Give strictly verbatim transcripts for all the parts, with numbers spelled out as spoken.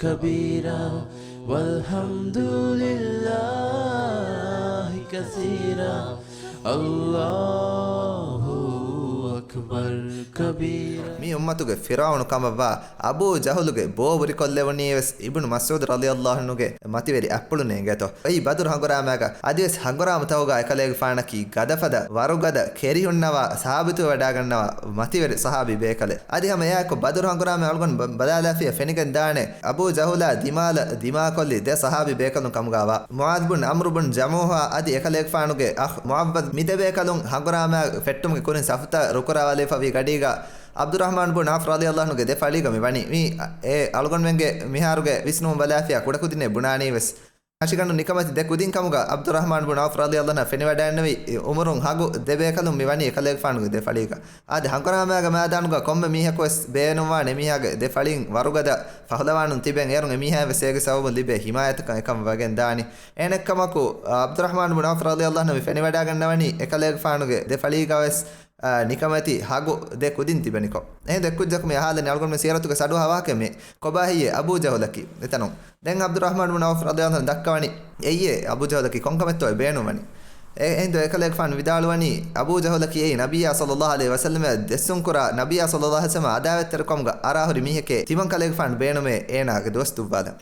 كبيرا والحمد لله كثيرا الله أكبر كبيرا. މި އުއްމަތުގެ ފިރުޢައުނު ކަމަށްވާ އަބޫ ޖަހުލުގެ ބޯ ބުރިކޮށްލެވުނީވެސް އިބްނު މަސްޢޫދު ރަޟިޔަﷲ ޢަންހުގެ މަތިވެރި އަތްޕުޅު ނޭނގޭތޯ. އެއީ ބަދުރު ހަނގުރާމާގަ އަދިވެސް ހަނގުރާމަތަކުގަ އެކަލޭގެފާނަކީ ގަދަފަދަ ވަރުގަދަ ކެރިހުންނަވާ ސާބިތުވެވަޑާގަންނަވާ މަތިވެރި ޞަޙާބީ ބޭކަލެއް. އަދި ހަމަ އެއާއެކު ބަދުރު ހަނގުރާމަ އަޅުގަނޑު ބަ-، ބަލާލާފިޔަ ފެނިގެން ދާނެ. އަބޫ ޖަހުލާ ދިމާލަށް ދިމާކޮށްލި ދެ ޞަޙާބީ ބޭކަލުން ކަމުގާވާ މުޢާޛް ބުން ޢަމްރު ބުން ޖަމޫހާ އަދި އެކަލޭގެފާނުގެ އަޚް މުޢައްވަޛް މި ދެ ބޭކަލުން ހަނގުރާމަ ފެއްޓުމުގެ ކުރިން ސަފުތައް ރުކުރާވާލެވިފަވި ގަޑީގަ ޢަބްދުއްރަޙްމާން ބުން ޢައުފް ރަޟިޔަﷲ ޢަންހުގެ ދެ ފަޅީގަ މި ވަނީ. މީ އެ އަޅުގަނޑުމެންގެ މިހާރުގެ ވިސްނުމުން ބަލާފިޔާ ކުޑަކުދިންނޭ ބުނާނީވެސް. ހަށިގަނޑު ނިކަމެތި ދެ ކުދިން ކަމުގަ ޢަބްދުއްރަޙްމާން ބުން ޢައުފް ރަޟިޔަﷲ ޢަންހު ފެނިވަޑައިގެންނެވި އުމުރުން ހަގު ދެ ބޭކަލުން މި ވަނީ އެކަލޭގެފާނުގެ ދެ ފަޅީގަ. އާދެ، ހަނގުރާމައިގަ މައިދާނުގަ ކޮންމެ މީހަކުވެސް ބޭނުންވާނެ އެމީހާގެ ދެ ފަޅިން ވަރުގަދަ ފަހުލަވާނުން ތިބެން އޭރުން އެމީހާއިން ވެސް އޭގެ ސަބަބުން ލިބޭ ހިމާޔަތަކަށް އެކަމަށް ވެގެން ދާނީ. އެހެނެއްކަމަކު، ޢަބްދުއްރަޙްމާން ބުން ޢައުފް ރަޟިޔަﷲ ޢަންހު މި ފެނިވަޑައިގަންނަވަނީ އެކަލޭގެފާނުގެ ދެ ފަޅީގަވެސް، އާ، ނިކަމެތި ހަގު ދެ ކުދިން ތިބެނިކޮށް. އެހިނދު އެއްކުއްޖަކު މި އަހާލަނީ އަޅުގަނޑުމެން ސީރަތުގެ ސަޑު ހަވާކެ މި ކޮބާ ހެއްޔޭ އަބޫ ޖަހުލަކީ އެތަނުން. ދެން ޢަބްދުއްރަޙްމާން ބުން ޢައުފް ރަޟިޔަﷲ ޢަންހު ދައްކަވަނީ އެއްޔޭ އަބޫ ޖަހުލަކީ ކޮންކަމެއްތޯ އެ ބޭނުންވަނީ. އެ-، އެހިނދު އެކަލޭގެފާނު ވިދާޅުވަނީ އަބޫ ޖަހުލަކީ އެއީ ނަބިއްޔާ ޞައްލަﷲ ޢަލައިހި ވަސައްލަމައަށް ދެއްސުންކުރާ، ނަބިއްޔާ ޞައްލަﷲ ޢަލައިހި ވަސައްލަމަ ޢަދާވަތްތެރިކަމުގަ އަރާހުރި މީހެކޭ ތިމަން ކަލޭގެފާނު ބޭނުމޭ އޭނާގެ ދުވަސް ދުއްވާލަން.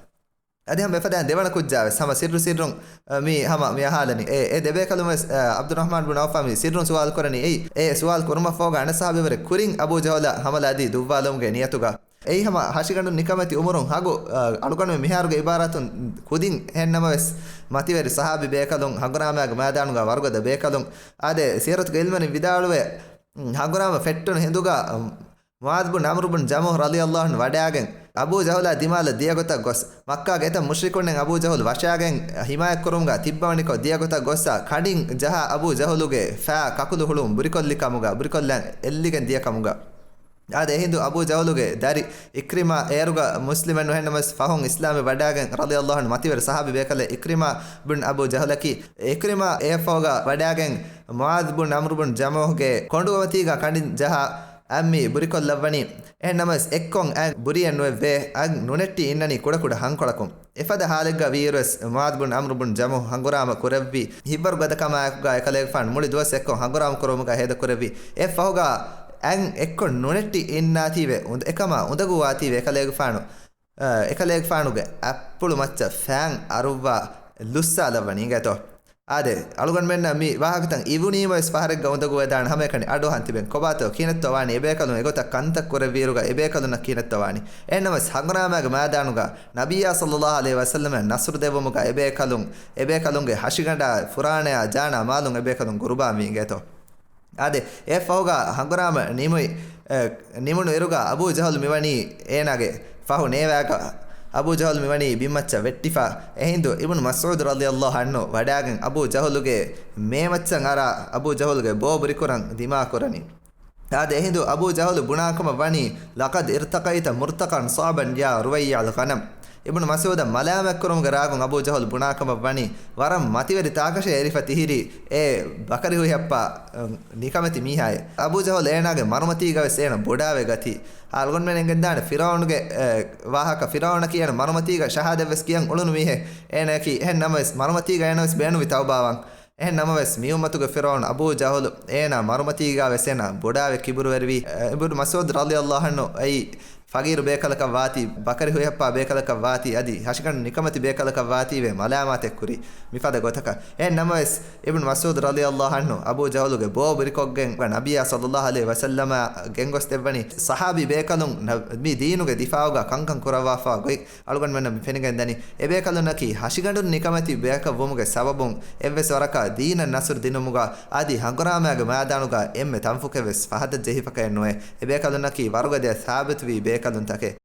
އަދި ހަމަ އެފަދައިން ދެވަނަ ކުއްޖާވެސް ހަމަ ސިއްރު ސިއްރުން، އަ، މި ހަމަ މި އަހާލަނީ. އެ، އެ ދެބޭކަލުންވެސް، އަ، ޢަބްދުއްރަޙްމާން ބުން ޢައުފާ މި ސިއްރުން ސުވާލު ކުރަނީ. އެއީ، އެ ސުވާލު ކުރުމަށްފަހުގަ އަނެއް ޞަޙާބީވަރެއް ކުރިން އަބޫ ޖަހުލަށް ހަމަލާދީ ދުއްވާލުމުގެ ނިޔަތުގަ. އެއީ ހަމަ ހަށިގަނޑު ނިކަމެތި އުމުރުން ހަގު، އަ، އަޅުގަނޑުމެން މިހާރުގެ އިބާރާތުން ކުދިން އެހެންނަމަވެސް، މަތިވެރި ޞަޙާބީ ބޭކަލުން ހަނގުރާމައިގެ މައިދާނުގަ ވަރުގަދަ ބޭކަލުން. އާދެ، ސީރަތުގެ ޢިލްމުވެރިން ވިދާޅުވޭ، ހަނގުރާމަ ފެއްޓުނު ހިނދުގަ، މުޢާޛް ބުން ޢަމްރު ބުން ޖަމޫހް ރަޟިޔަﷲ ޢަންހު ވަޑައިގެން، އަބޫ ޖަހުލާ ދިމާލަށް ދިޔަގޮތަށް ގޮސް، މައްކާގެ އެތައް މުޝްރިކުންނެއް އަބޫ ޖަހުލް ވަށާގެން ހިމާޔަތްކުރުމުގަ ތިއްބަވަނިކޮށް، ދިޔަގޮތަށް ގޮއްސަ ކަނޑިން ޖަހާ އަބޫ ޖަހުލުގެ ފައި ކަކުލު ހުޅުވުން ބުރިކޮށްލި ކަމުގަ، ބުރިކޮށްލަން އެއްލިގެން ދިޔަ ކަމުގަ. އާދެ، އެހިނދު އަބޫ ޖަހުލުގެ ދަރި ޢިކްރިމާ އޭރުގަ މުސްލިމެއް ނުހެންނަމަވެސް، ފަހުން އިސްލާމްވެ ވަޑައިގެން ރަޟިޔަﷲ ޢަންހު މަތިވެރި ޞަޙާބީ ބޭކަލެއް ޢިކްރިމާ ބުން އަބޫ ޖަހުލަކީ. ޢިކްރިމާ އެއަށްފަހުގަ ވަޑައިގެން މުޢާޛް ބުން ޢަމްރު ބުން ޖަމޫހްގެ ކޮނޑުގަމަތީގަ ކަނޑިން ޖަހާ އަތް މި ބުރިކޮށްލައްވަނީ. އެހެންނަމަވެސް އެއްކޮށް އަތް ބުރިއެއް ނުވެއްވޭ. އަތް ނުނެއްޓި އިންނަނީ ކުޑަކުޑަ ހަންކޮޅަކުން. އެފަދަ ޙާލެއްގަ ވީއިރުވެސް މުޢާޛް ބުން ޢަމްރު ބުން ޖަމޫހް ހަނގުރާމަ ކުރެއްވި. ހިތްވަރުގަދަކަމާއެކުގަ އެކަލޭގެފާނު މުޅި ދުވަސް އެއްކޮށް ހަނގުރާމަ ކުރުމުގަ ހޭދަކުރެއްވި. އެއަށްފަހުގަ އަތް އެއްކޮށް ނުނެއްޓި އިންނާތީވެ، އުނދަ-، އެކަމާ އުނދަގޫވާތީވެ އެކަލޭގެފާނު، އަ، އެކަލޭގެފާނުގެ އަތްޕުޅު މައްޗަށް ފައިން އަރުއްވާ ލުއްސާލައްވަނީ އިނގޭތޯ. އާދެ، އަޅުގަނޑުމެންނަށް މި ވާހަކަތައް އިވުނީމަވެސް ފަހަރެއްގަ އުނދަގޫވެދާނެ ހަމައެކަނި އަޑުއަހަން ތިބެން. ކޮބާތޯ ކިހިނެއްތޯ ވާނީ؟ އެބޭކަލުން އެގޮތަށް ކަންތައް ކުރެއްވިއިރުގަ އެބޭކަލުންނަށް ކިހިނެއްތޯ ވާނީ؟ އެހެންނަމަވެސް ހަނގުރާމައިގެ މައިދާނުގަ ނަބިއްޔާ ޞައްލަﷲ ޢަލައިހި ވަސައްލަމަށް ނަޞްރު ދެއްވުމުގަ އެބޭކަލުން، އެބޭކަލުންގެ ހަށިގަނޑާ ފުރާނަޔާ ޖާނާ މާލުން އެބޭކަލުން ގުރުބާންވީ އިނގޭތޯ. އާދެ، އެއަށްފަހުގަ ހަނގުރާމަ ނިމުއި، އެ، ނިމުނު އިރުގަ އަބޫ ޖަހުލް މިވަނީ އޭނާގެ ފަހު ނޭވާގަ އަބޫ ޖަހުލް މިވަނީ ބިންމައްޗަށް ވެއްޓިފަ. އެހިނދު އިބްނު މަސްޢޫދު ރަޟިޔަﷲ ޢަންހު ވަޑާގެން އަބޫ ޖަހުލުގެ މޭމައްޗަށް އަރާ އަބޫ ޖަހުލުގެ ބޯ ބުރިކުރަން ދިމާކުރަނީ. އާދެ، އެހިނދު އަބޫ ޖަހުލު ބުނާކަމަށް ވަނީ، "لقد ارتقيت مرتقا صعبا يا ربيع الغنم." އިބްނު މަސްޢޫދަށް މަލާމަތްކުރުމުގެ ރާގުން އަބޫ ޖަހުލް ބުނާކަމަށް ވަނީ، ވަރަށް މަތިވެރި ތާކަށޭ އެރިފަ ތިހިރީ އެ ބަކަރި ހުއިހައްޕާ، އަ، ނިކަމެތި މީހާއެއް. އަބޫ ޖަހުލް އޭނާގެ މަރުމަތީގަވެސް އޭނަ ބޮޑާވެ ގަތީ. އަޅުގަނޑުމެން އެނގެންދާނެ ފިރުޢައުނުގެ، އެ، ވާހަކަ، ފިރުޢައުނަކީ އޭނަ މަރުމަތީގަ ޝަހާދަތްވެސް ކިޔަން އުޅުނު މީހެއް އޭނައަކީ. އެހެން ނަމަވެސް މަރުމަތީގަ އޭނަވެސް ބޭނުވި ތައުބާވާން. އެހެން ނަމަވެސް، މި އުއްމަތުގެ ފިރުޢައުނު އަބޫ ޖަހުލު އޭނާ މަރުމަތީގަ ވެސް އޭނާ ބޮޑާވެ ކިބުރުވެރިވީ. އިބްނު މަސްޢޫދު ރަޟިޔަﷲ ޢަންހު އެއީ ފަގީރު ބޭކަލަކަށް ވާތީ، ބަކަރި ހުއިހައްޕާ ބޭކަލަކަށް ވާތީ، އަދި ހަށިގަނޑު ނިކަމެތި ބޭކަލަކަށް ވާތީވެ މަލާމާތެއް ކުރީ މިފަދަ ގޮތަކަށް. އެހެން ނަމަވެސް، އިބްނު މަސްޢޫދު ރަޟިޔަﷲ ޢަންހު އަބޫ ޖަހުލުގެ ބޯ ބުރިކޮށްގެން ނަބިއްޔާ ޞައްލަﷲ ޢަލައިހި ވަސައްލަމަށް ގެންގޮސްދެއްވަނީ، ޞަޙާބީ ބޭކަލުން ނަ-، މި ދީނުގެ ދިފާޢުގަ ކަންކަން ކުރައްވާފަ ގޮތް. އަޅުގަނޑުމެންނަށް މި ފެނިގެންދަނީ، އެބޭކަލުންނަކީ ހަށިގަނޑުން ނިކަމެތި ބަޔަކަށް ވުމުގެ ސަބަބުން އެއްވެސް ވަރަކަށް ދީނަށް ނަޞްރު ދިނުމުގަ އަދި ހަނގުރާމައިގެ މައިދާނުގަ އެންމެ ތަންފުކެއް ވެސް ފަހަތަށް ޖެހިފަކައެއް ނުވޭ. އެބޭކަލުންނަކީ ވަރުގަދަޔަށް ސާބިތުވި ބޭކަލުންތަކެއް.